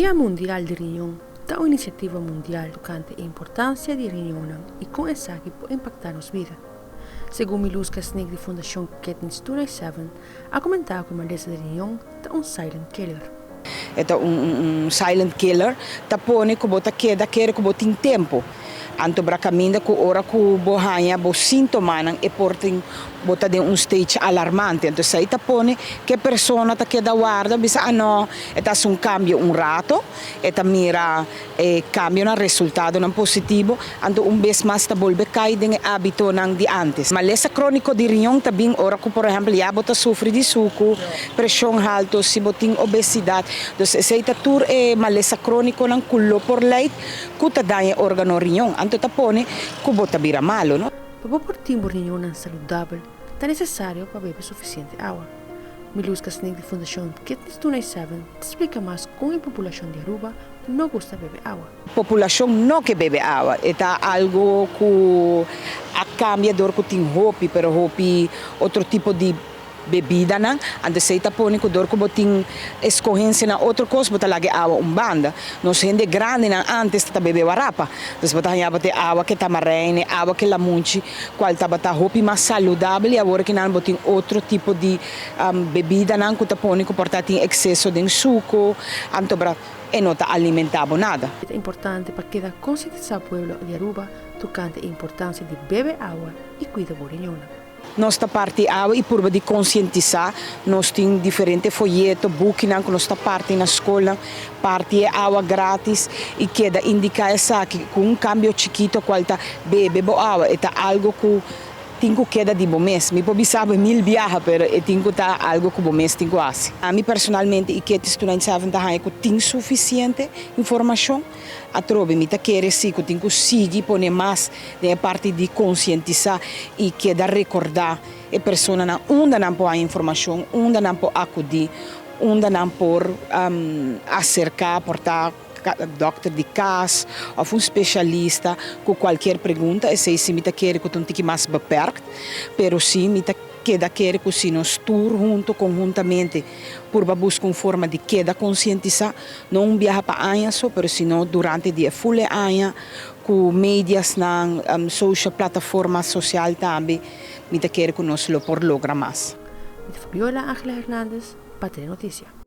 Dia Mundial di Riñon ta un inisiativa mundial tokante e importansia di riñonnan i kon esaki por impaktá nos bida. Segun Miluska Sneek di Fundashon Kidneys 297 a komentá ku e malesa di riñon ta un silent killer. E ta un silent killer, ta pone ku bo ta keda kere ku bo tin tempu. Anto bra kaminda ku ora ku bo haña bo síntomanan e por tin bo ta den un stage alarmante. Anto esei ta pone ku e persona ta keda warda bisa a no e ta hasi un kambio un rato, e ta mira e kambionan, resultadonan positivo, anto un bes mas ta bolbe kai den e ábitonan di ántes. Malesa króniko di riñon ta bin ora ku por ehèmpel ya bo ta sufri di suku, preshon haltu, si bo tin obesidat. Dus esei ta tur e malesa krónikonan ku lo por leit Ku ta daña e órgano riñon, anto ta pone ku bo ta bira malu, no? Pa bo por tin bo riñonnan saludabel, ta nesesario pa bebe sufisiente awa. Miluska Sneek di Fundashon Kidneys 297 ta splika mas kon e populashon di Aruba no gusta bebe awa. Populashon no ke bebe awa. E ta algu ku a kambia dor ku tin hopi, pero hopi otro tipo di Bebidanan, anto esei ta pone ku dor ku bo tin eskohensia na otro kos bo ta laga e awa un banda. Nos hende grandinan ántes ta bebe warapa, dus bo ta haña bo te awa ke tamarein, e awa ke lamunchi, kual tabata hopi mas saludabel i awor kinan bo tin otro tipo di bebidanan ku ta pone ku por ta tin ekseso den suku, anto bra e no ta alimentá bo nada. E ta importante pa keda konsientisá pueblo di Aruba tokante e importansia di bebe awa i kuida bo riñonnan. Nos ta parti awe i purba di konsientisá. Nos tin diferente foyeto, bukinan ku nos ta parti na skolnan, parti e awa grátis i keda indiká esaki ku un kambio chikito kual ta bebe bo awa. E ta algu ku tin ku keda di bo mes. Mi por bisa bo mil biaha pero e tin ku ta algu ku bo mes tin ku hasi. Ami personalmente i Ketis 297 ta haña ku tin sufisiente informashon. Atrobe mi ta kere si ku tin ku sigui pone mas den e parti di konsientisá i keda rekordá e personanan unda nan por haña informashon, unda nan por akudí, unda nan por aserká, por ta dòkter di kas òf un spesialista ku kualkier pregunta. Esei si mi ta kere ku ta un tiki mas beperkt, pero si mi ta keda kere ku si nos tur hunto konhuntamente purba buska un forma di keda konsientisá, no un biaha pa aña so, pero sino durante di e ful e aña, ku mediasnan, social plataforma sosial tambe, mi ta kere ku nos lo por logra mas. Mi ta Fabiola Angela Hernandez pa Telenoticia.